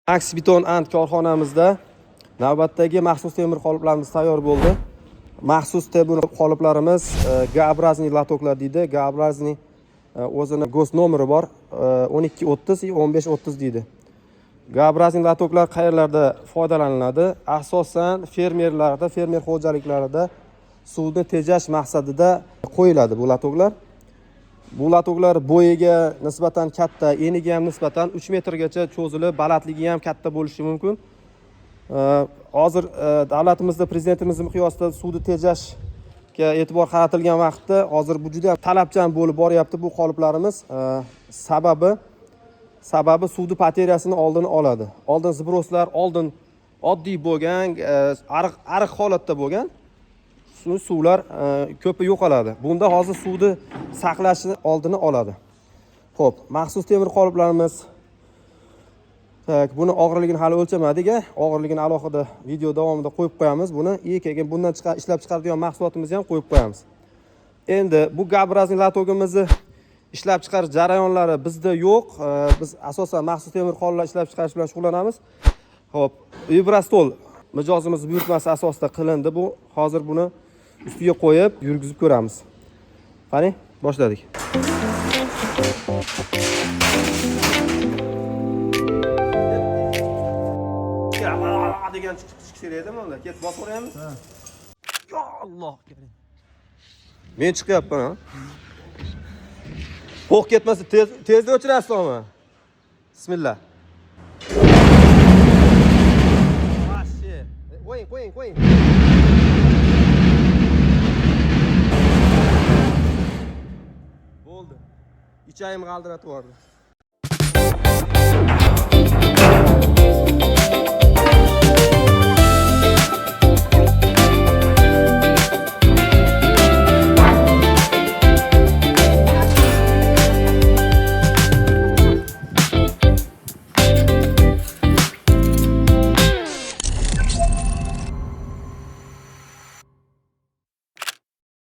Max Beton Ant korxonamizda navbatdagi maxsus temir qoliplarimiz tayyor bo'ldi. Maxsus temir qoliplarimiz G-образный latoklar deydi. G-образный o'zini GOST nomeri bor. 1230 и 1530 deydi. G-образный latoklar qayerlarda foydalaniladi? Asosan fermerlarda, fermer xo'jaliklarida suvni tejash maqsadida qo'yiladi bu latoklar. Bu latoklar bo'yiga nisbatan katta, eniga ham nisbatan 3 metrgacha cho'zilib, balandligi ham katta bo'lishi mumkin. Hozir davlatimizda prezidentimiz miqyosida suvni tejashga e'tibor qaratilgan vaqtda hozir bu juda talabchan bo'lib boryapti bu qoliplarimiz. Sababi suvni потеряsini oldini oladi. Oldin сбросlar oldin oddiy bo'lgan, ariq holatda bo'lgan suvlar ko'pi yo'qoladi. Bunda hozir suvni saqlashni oldini oladi. Xo'p, maxsus temir qoliplarimiz. Tak, buni og'irligini hali o'lchamadik, a? Og'irligini alohida video davomida qo'yib qo'yamiz buni. Keyin bundan ishlab chiqaradigan mahsulotimizni ham qo'yib qo'yamiz. Endi bu G-образный latogimizni ishlab chiqarish jarayonlari bizda yo'q. Biz asosan maxsus temir qoliplar ishlab chiqarish bilan shug'ullanamiz. Xo'p, vibrostol mijozimiz buyurtmasi asosida qilindi bu. Hozir buni ustiga qo'yib yurgizib ko'ramiz. Qani, boshladik. Degan chiqish kerak unda. Ket bosib o'raymiz. Yo Alloh karim. Men chiqyapman, ha. Po'q ketmasa tezda o'chirasizmi? Bismillah. Vashi. Qo'ying, qo'ying, qo'ying. Bo'ldi. Ichayim g'aldiratib yubordi.